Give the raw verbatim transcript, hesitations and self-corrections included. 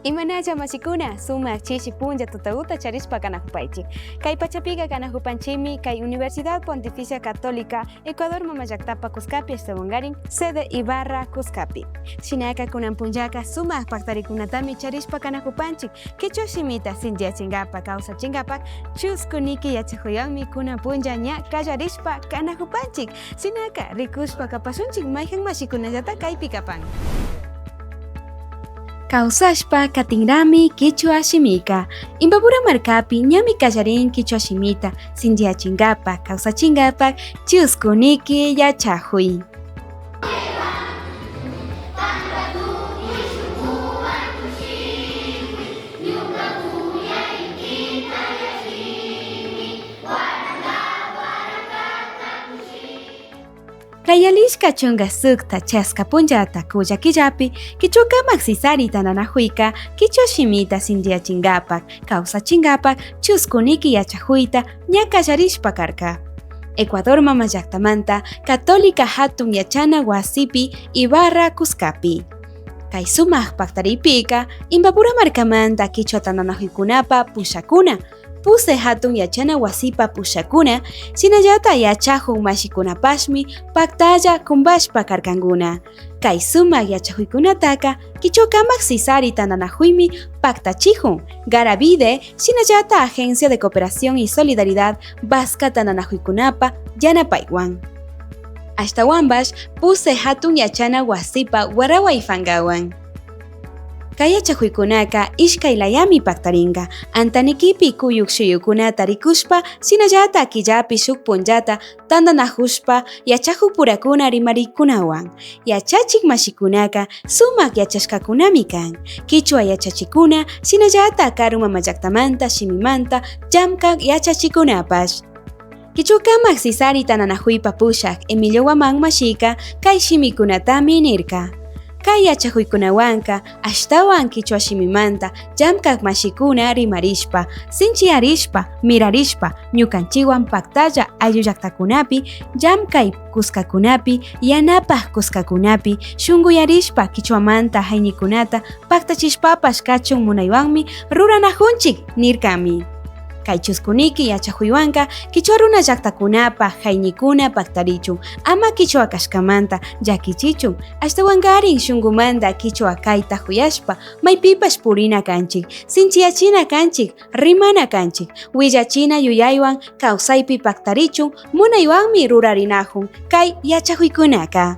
Imanalla mashikuna, sumak chishi punlla tutaguta charishpa kanakupaychik. Kay pachapika kanakupanchikmi kay Universidad Pontificia Católica Ecuador Mama Llaktapa kuskapi ashtawankarin sede Ibarra kuskapi. Shinaka kunan punllaka sumak paktarikunatami charishpa kanakupanchik kichwa shimita sinchiyachinkapak kawsachinkapak chusku niki yachakuywanmi kunan punlla ña kallarishpa kanakupanchik. Shinaka rikushpa kapashunchik mayjan mashikunallata kaypi kapan. Kawsashpa katinrami kichwa shimika. Imbabura markapi ñami kallarin kichwa shimita sinchiyachinkapak kawsachinkapak chusku niki yachakuy. Kay yalishka chunka sukta chaska punllata kulla killapi kichwa kamak sisari tantanakuyka kichwa shimita sinchiyachinkapak kawsachinkapak chusku niki yachakuyta ña kallarishpa karka. Ecuador Mama Llaktamanta Católica Hatun Yachana Wasipi Ibarra kuskapi. Kay sumak paktaripika Imbabura markamanta kichwa tantanakuykunapa pushakuna, Puse Hatun Yachana Wasipa pushakuna, shinallata yachakuk mashikunapashmi paktalla kumpashpa karkankuna. Kay sumak yachakuykunataka kichwa kamak sisari tantanakuymi paktachikun, Garavide, shinallata Agencia de Cooperación y Solidaridad Vasca tantanakuykunapa yanapaywan. Ashtawanpash Puse Hatun Yachana Wasipa waraway pankawan. Kay yachakuykunaka ishkay layami paktarinka, antanikipi kuyuk shuyukunata rikushpa, shinallata killapi shuk punllata tantanakushpa yachakukpurakuna rimarikunawan. Yachachik mashikunaka sumak yachashkakunami kan, kichwa yachachikuna, shinallata karu mama llaktamanta shimimanta llamkak yachachikunapash. Kichwa kamak sisari tantanakuypa pushak Emilio Guamán mashika kay shimikunatami nirka. Kay yachakuykunawanka ashtawan kichwa shimimanta llamkak mashikuna rimarishpa, sinchiyarishpa, mirarishpa, ñukanchikwan paktalla ayllu llaktakunapi, llamkay kuskakunapi, yanapak kuskakunapi, shunkuyarishpa kichwamanta hayñikunata paktachishpapash kachun munaywanmi ruranakunchik, nirkami. Kay chuskuniki yachakuywanka kichwa runa llaktakunapa hayñikuna paktarichun, ama kichwa kashkamanta llakichichun, ashtawankarin shunkumanta kichwa kayta kuyashpa maypipash purina kanchik, sinchiyachina kanchik, rimana kanchik, willachina yuyaywan kawsaypi paktarichun munaywanmi rurarinakun kay yachakuykunaka.